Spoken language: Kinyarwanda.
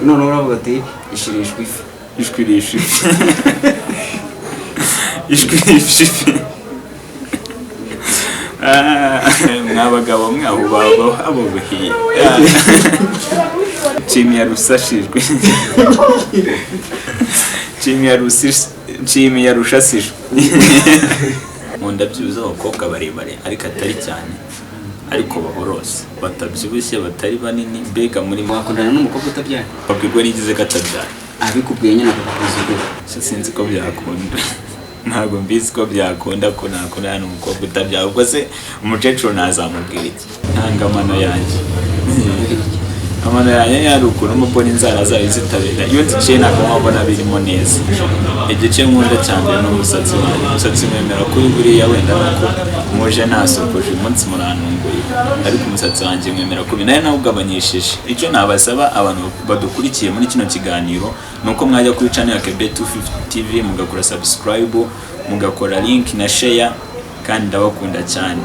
Noneho uravuga ati ishirishwa ifi. Ishwirisha ifi, ishwirisha ifi. Ah, mwa bagabo mwe, abo baba abo buhiye. Nshimiye rusashijwe, nshimiye rushasijwe. Nkunda byibuze abakobwa barebare ariko atari cyane, ariko bahorose, batabyibushye, batari banini, mbega muri Wakundana n'umukobwa utabyara? Babwirwa n'igize ko atabyara. Abikubwiye nyine akakubwiza ukuri. Sinzi ko byakunda, ntabwo mbizi ko byakunda ko nakundana n'umukobwa utabyara. Ubwo se umukecuru nazamubwira iki? Ntanga amano yanjye. Amano yanjye hari ukuntu mba mbona inzara zayo zitabera. Iyo nziciye ntabwo mba mbona birimo neza. Igice nkunda cya mbere ni umusatsi wanjye. Umusatsi mwemera kuri buriya, wenda nuko muje nasokoje uyu munsi murantunguye, ariko umusatsi wanjye mwemera kubi, nayo nawugabanyishije. Icyo nabasaba abantu badukurikiye muri kino kiganiro ni uko mwajya kuri channel ya Kebe 250 TV, mugakora subscribe, mugakora link na share, kandi ndabakunda cyane.